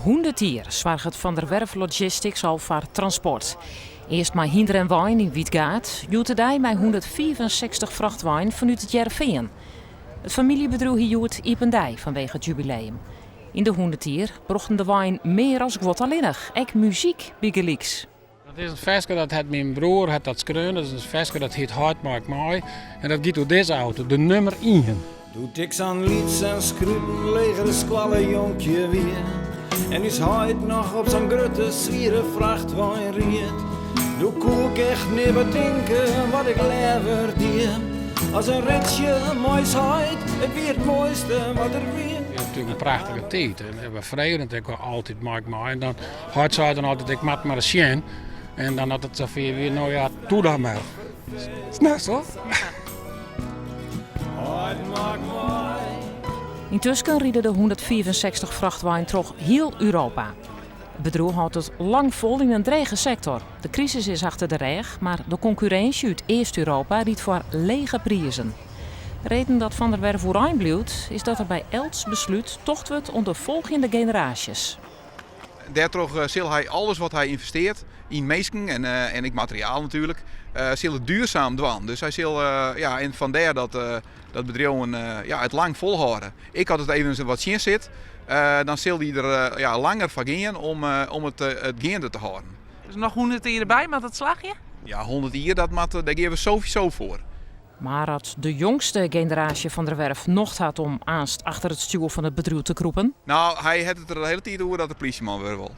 100 jier soarget Van der Werf Logistics al foar transport. Earst mei hynder en wein yn Wytgaard, hjoed-de-dei mei 165 frachtweinen fanút It Hearrenfean. It famyljebedriuw hie hjoed iepen dei fanwege it jubileum. Yn de 100 jier brochten de weinen mear as guod allinnich, ek muzyk bygelyks. Dat is in ferske dat hat myn broer hat dat skreaun. Dat is in ferske dat hjit Heit maak mei. En dat giet oer dizze auto, de nûmer ien. Doe't ik sa'n lyts en skruten legere skoalle jonkje wie en ús heit noch op sa'n grutte swiere frachtwein ried, doe koe ik echt nea betinke wat ik leaver die as in ritsje mei ús heit. It wie it moaiste wat der wie. It wie natuerlik in prachtige tiid en we fregen it ek altyd maak mei en dan Heit sei dan altyd, ik moat mar ris sjen. En dan as it safier wie, no ja, toe dan mar. Snapst wol? Yntusken ride de 165 frachtweinen troch hiel Europa. It bedriuw hâldt it lang fol yn in drege sektor. De krisis is achter de rêch, mar de konkurrinsje út East-Europa rydt foar lege prizen. Reden dat Van der Werf oerein bliuwt, is dat der by elts beslút tocht wurdt oan de folgjende generaasjes. Dêrtroch sil hy alles wat hy ynvesteart yn minsken en ek materiaal natuerlik, sil it duurzaam dwaan. Dus hy sil, ja, en fandêr dat dat bedriuwen ja, it lang folhâlde. Ek as it even wat tsjin sit, dan sil hy der ja, langer foar gean om it geande te hâlden. Dus noch 100 jier derby, moat dat slagje? Ja, 100 jier, dat moat, dêr gean we sowieso foar. Mar as de jongste generaasje Van der Werf nocht hat om aanst achter it stjoer fan it bedriuw te krûpen. No, hy hat it der de hiele tiid oer dat er plysjeman wurde wol.